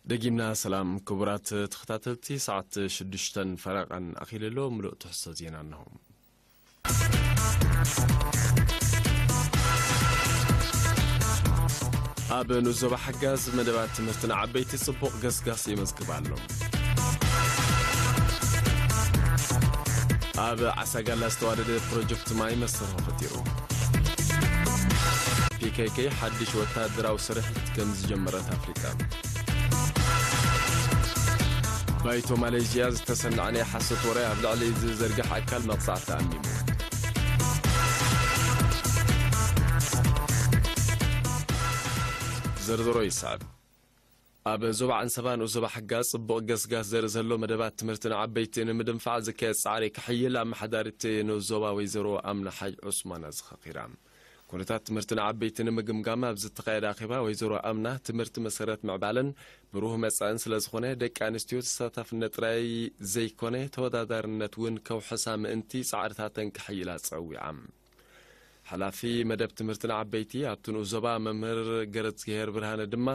ደጊምና ሰላም ክቡራት ተኸታተልቲ፣ ሰዓት ሽዱሽተን ፈረቓን ኣኺሉ ኣሎ። ምሉእ ትሕዝቶ ዜና እነሆ። ኣብ ንኡስ ዞባ ሓጋዝ መደባት ትምህርቲ ንዓበይቲ ጽቡቕ ገስጋስ የመዝግብ ኣሎ። ኣብ ዓሳጋላ ዝተዋደደ ፕሮጀክት ማይ መሰርሖ ፈጢሩ። ፒ ኬ ኬ ሓድሽ ወታደራዊ ስርሒት ከም ዝጀመረት ኣፍሊጣ። ባይቶ ማሌዥያ ዝተሰንዐ ናይ ሓሶት ወረ ኣብ ልዕሊ ዝዘርግሕ ኣካል መቕጻዕቲ ኣሚሙ። ዝርዝሮ ይስዕብ። ኣብ ዞባ ዓንሰባ ንኡስ ዞባ ሓጋዝ ጽቡቕ ገስጋስ ዘርኢ ዘሎ መደባት ትምህርቲ ንዓበይቲ ንምድንፋዕ ዝካየድ ጻዕሪ ክሕይል ኣመሓዳሪት ንኡስ ዞባ ወይዘሮ ኣምና ሓጅ ዑስማን ኣዘኻኺራ። ኩነታት ትምህርቲ ንዓበይቲ ንምግምጋም ኣብ ዝተኻየደ ኣኼባ ወይዘሮ ኣምና ትምህርቲ መሰረት ምዕባለን ብሩህ መጻእን ስለ ዝኾነ ደቂ ኣንስትዮ ተሳታፍነት ጥራይ ዘይኮነ ተወዳዳርነት እውን ከውሕሳ ምእንቲ ጻዕርታተን ክሕይላ ጸዊዓ። ሓላፊ መደብ ትምህርቲ ንዓበይቲ ኣብቲ ንኡስ ዞባ መምህር ገረዝግሄር ብርሃነ ድማ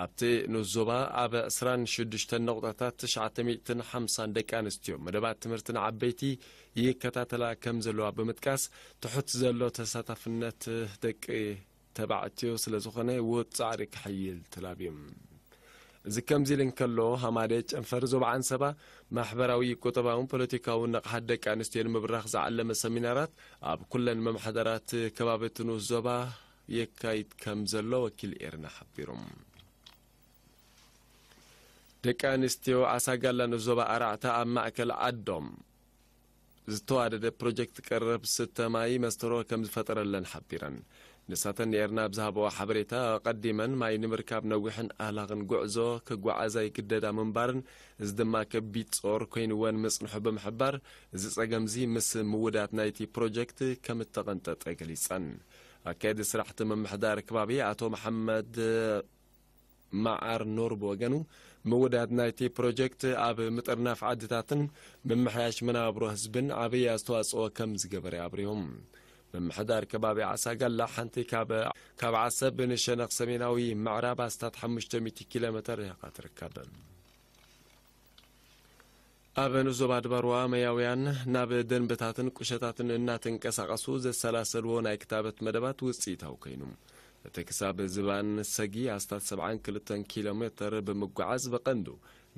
ኣብቲ ንኡስ ዞባ ኣብ ዕስራን ሽዱሽተን ነቑጣታት ትሽዓተ ሚእትን ሓምሳን ደቂ ኣንስትዮ መደባት ትምህርቲ ንዓበይቲ ይከታተላ ከም ዘለዋ ብምጥቃስ ትሑት ዘሎ ተሳታፍነት ደቂ ተባዕትዮ ስለ ዝኾነ ውሁድ ጻዕሪ ክሕይል ተላብዩ። እዚ ከምዚ ኢሉ እንከሎ ሃማደ ጨንፈር ዞባ ዓንሰባ ማሕበራዊ፣ ቁጠባውን ፖለቲካውን ንቕሓት ደቂ ኣንስትዮ ንምብራኽ ዝዓለመ ሰሚናራት ኣብ ኩለን መምሓደራት ከባቢ እቲ ንኡስ ዞባ የካይድ ከም ዘሎ ወኪል ኤርና ሓቢሩ። ደቂ ኣንስትዮ ዓሳጋላ ንኡስ ዞባ ኣራዕታ ኣብ ማእከል ዓዶም ዝተዋደደ ፕሮጀክት ቀረብ ስተ ማይ መስተሮ ከም ዝፈጠረለን ሓቢረን። ንሳተን ንኤርና ኣብ ዝሃበኦ ሓበሬታ፣ ኣቐዲመን ማይ ንምርካብ ነዊሕን ኣህላኽን ጉዕዞ ክጓዓዛ ይግደዳ ምንባርን፣ እዚ ድማ ከቢድ ጾር ኮይንወን ምጽንሑ ብምሕባር፣ እዚ ጸገምዚ ምስ ምውዳት ናይቲ ፕሮጀክት ከም እተቐንጠጠ ገሊጸን። ኣካየዲ ስራሕቲ ምምሕዳር ከባቢ ኣቶ መሓመድ መዓር ኖር ብወገኑ፣ ምውዳድ ናይቲ ፕሮጀክት ኣብ ምጥርናፍ ዓድታትን ምምሕያሽ መናብሮ ህዝብን ዓብዪ ኣስተዋፅኦ ከም ዝገበረ ኣብሪሆም። ምምሕዳር ከባቢ ዓሳጋላ ሓንቲ ካብ፣ ካብ ዓሰብ ንሸነኽ ሰሜናዊ ምዕራብ ኣስታት ሓሙሽተ ሚእቲ ኪሎ ሜትር ርሒቓ ትርከብ። ኣብ ንኡስ ዞባ ኣድባርዋ መያውያን ናብ ደንበታትን ቁሸታትን እናተንቀሳቐሱ ዘሰላሰልዎ ናይ ክታበት መደባት ውፅኢታዊ ኮይኑ። እቲ ክሳብ ዝባን ሰጊ ኣስታት ሰብዓን ክልተን ኪሎ ሜትር ብምጓዓዝ ብቐንዱ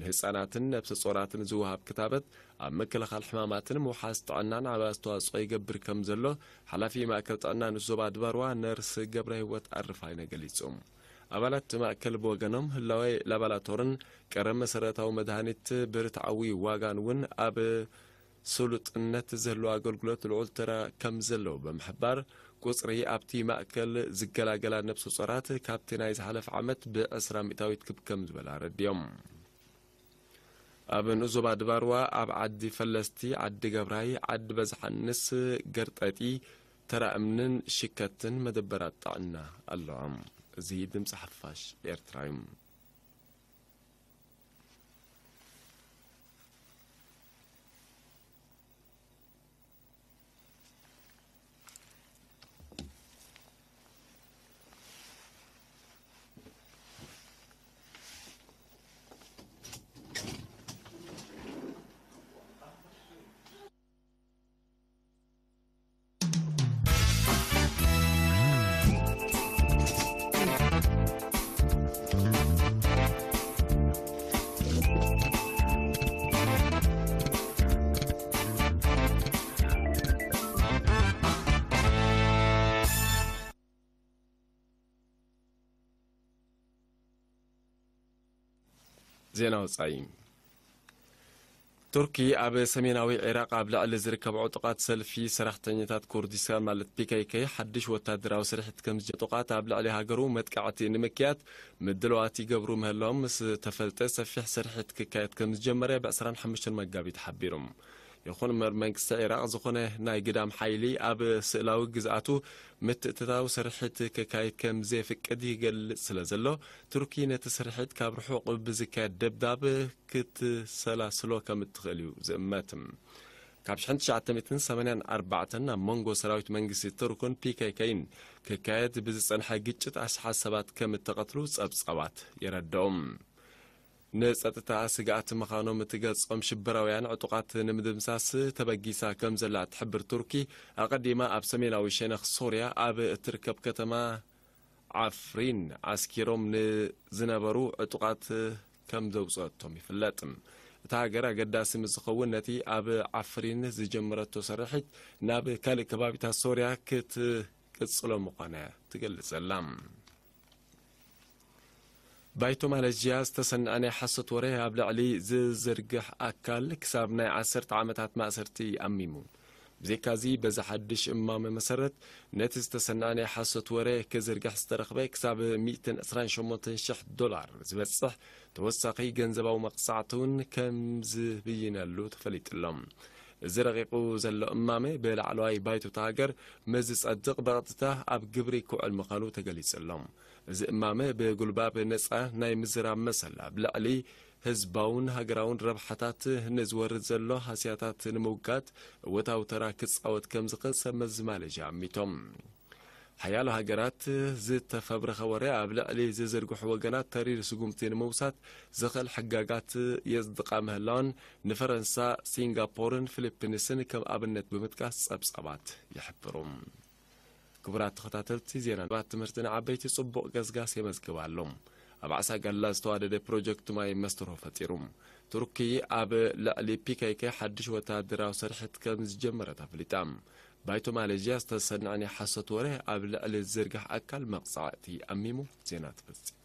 ንህፃናትን ነብሰ ጾራትን ዝወሃብ ክታበት ኣብ ምክልኻል ሕማማትን ምውሓስ ጥዕናን ዓቢ ኣስተዋፅኦ ይገብር ከም ዘሎ ሓላፊ ማእከል ጥዕና ንኡስ ዞባ ኣድባርዋ ነርስ ገብረ ህይወት ኣርፋይነ ገሊጹ። ኣባላት እቲ ማእከል ብወገኖም ህላዌ ላባላቶርን ቀረብ መሰረታዊ መድሃኒት ብርትዓዊ ዋጋን እውን ኣብ ስሉጥነት ዝህልዎ ኣገልግሎት ልዑል ተራ ከም ዘለዎ ብምሕባር፣ ቁጽሪ ኣብቲ ማእከል ዝገላገላ ነብሰ ጾራት ካብቲ ናይ ዝሓለፈ ዓመት ብዕስራ ሚእታዊት ክብ ከም ዝበለ ኣረድዮም። ኣብ ንኡስ ዞባ ድባርዋ ኣብ ዓዲ ፈለስቲ፣ ዓዲ ገብራይ፣ ዓዲ በዝሓንስ፣ ገርጠጢ፣ ተራ እምንን ሽከትን መደበራት ጥዕና ኣለዋ። እዚ ድምፂ ሓፋሽ ኤርትራ እዩ። ዜና ወጻኢ። ቱርኪ ኣብ ሰሜናዊ ዒራቕ ኣብ ልዕሊ ዝርከብ ዕጡቓት ሰልፊ ሰራሕተኛታት ኩርዲስታን ማለት ፒ ኬ ኬ ሓድሽ ወታደራዊ ስርሒት ከም ዝጀ-፣ ዕጡቓት ኣብ ልዕሊ ሃገሩ መጥቃዕቲ ንምክያድ ምድላዋት ይገብሩ ምህላዎም ምስ ተፈልጠ፣ ሰፊሕ ስርሒት ክካየድ ከም ዝጀመረ ብ ዕስራን ሓሙሽተን መጋቢት ሓቢሩ። ይኹን እምበር፣ መንግስቲ ዒራቕ ዝኾነ ናይ ግዳም ሓይሊ ኣብ ስእላዊ ግዝኣቱ ምትእትታው ስርሒት ክካየድ ከም ዘየፍቅድ ይገልጽ ስለ ዘሎ፣ ቱርኪ ነቲ ስርሒት ካብ ርሑቕ ብዝካየድ ደብዳብ ክትሰላስሎ ከም እትኽእል እዩ ዝእመት። ካብ ሽሕን ትሽዓተ ሚእትን ሰማንያን ኣርባዕተን ኣብ መንጎ ሰራዊት መንግስቲ ቱርክን ፒ ኬ ኬን ክካየድ ብዝጸንሐ ግጭት ኣሽሓት ሰባት ከም እተቐትሉ ጸብጻባት የረድኦም። ንጸጥታ ስግኣት ምዃኖም እትገልጾም ሽበራውያን ዕጡቓት ንምድምሳስ ተበጊሳ ከም ዘላ እትሕብር ቱርኪ፣ ኣቐዲማ ኣብ ሰሜናዊ ሸነኽ ሶርያ ኣብ እትርከብ ከተማ ዓፍሪን ዓስኪሮም ንዝነበሩ ዕጡቓት ከም ዘውጽኦቶም ይፍለጥ። እታ ሃገር ኣገዳሲ ምስ ዝኸውን፣ ነቲ ኣብ ዓፍሪን ዝጀመረቶ ስርሒት ናብ ካልእ ከባቢታት ሶርያ ክትቅጽሎ ምዃና ትገልጽ ዘላ። ባይቶ ማለዥያ ዝተሰንዐ ናይ ሓሶት ወረ ኣብ ልዕሊ ዝዝርግሕ ኣካል ክሳብ ናይ ዓሰርተ ዓመታት ማእሰርቲ ኣሚሙ። ብዘይካዚ፣ በዚ ሓድሽ እማመ መሰረት፣ ነቲ ዝተሰንዐ ናይ ሓሶት ወረ ክዝርግሕ ዝተረኽበ ክሳብ ሚእትን ዕስራን ሸሞንተን ሽሕ ዶላር ዝበጽሕ ተወሳኺ ገንዘባዊ መቕጻዕቲ እውን ከም ዝብይነሉ ተፈሊጡ ኣሎ። እዚ ረቂቑ ዘሎ እማመ ብላዕለዋይ ባይቶ እታ ሃገር ምስ ዝጸድቕ፣ ብቐጥታ ኣብ ግብሪ ክውዕል ምዃኑ ተገሊጹ ኣሎ። እዚ እማመ ብጉልባብ ነጻ ናይ ምዝራብ መሰል ኣብ ልዕሊ ህዝባውን ሃገራውን ረብሓታት ንዝወርድ ዘሎ ሃስያታት ንምውጋድ እወታዊ ተራ ክጻወት ከም ዝኽእል ሰብ መዚ ማሌዥያ ኣሚቶም። ሓያሎ ሃገራት ዝተፈብረኸ ወረ ኣብ ልዕሊ ዝዝርግሑ ወገናት ተሪር ስጉምቲ ንምውሳድ ዝኽእል ሕጋጋት የጽድቓ ምህላወን ንፈረንሳ፣ ሲንጋፖርን ፊሊፒንስን ከም ኣብነት ብምጥቃስ ጸብጻባት ይሕብሩ። ክቡራት ተኸታተልቲ ዜና፣ ሰባት ትምህርቲ ንዓበይቲ ጽቡቕ ገስጋስ የመዝግብ ኣሎ። ኣብ ዓሳ ጋላ ዝተዋደደ ፕሮጀክት ማይ መስትሮ ፈጢሩ። ቱርኪ ኣብ ልዕሊ ፒ ኬ ኬ ሓድሽ ወተሃደራዊ ስርሒት ከም ዝጀመረት ኣፍሊጣ። ባይቶ ማሌዥያ ዝተሰንዐ ናይ ሓሶት ወረ ኣብ ልዕሊ ዝዝርጋሕ ኣካል መቕጻዕቲ ኣሚሙ። ዜና ተፈጺሙ።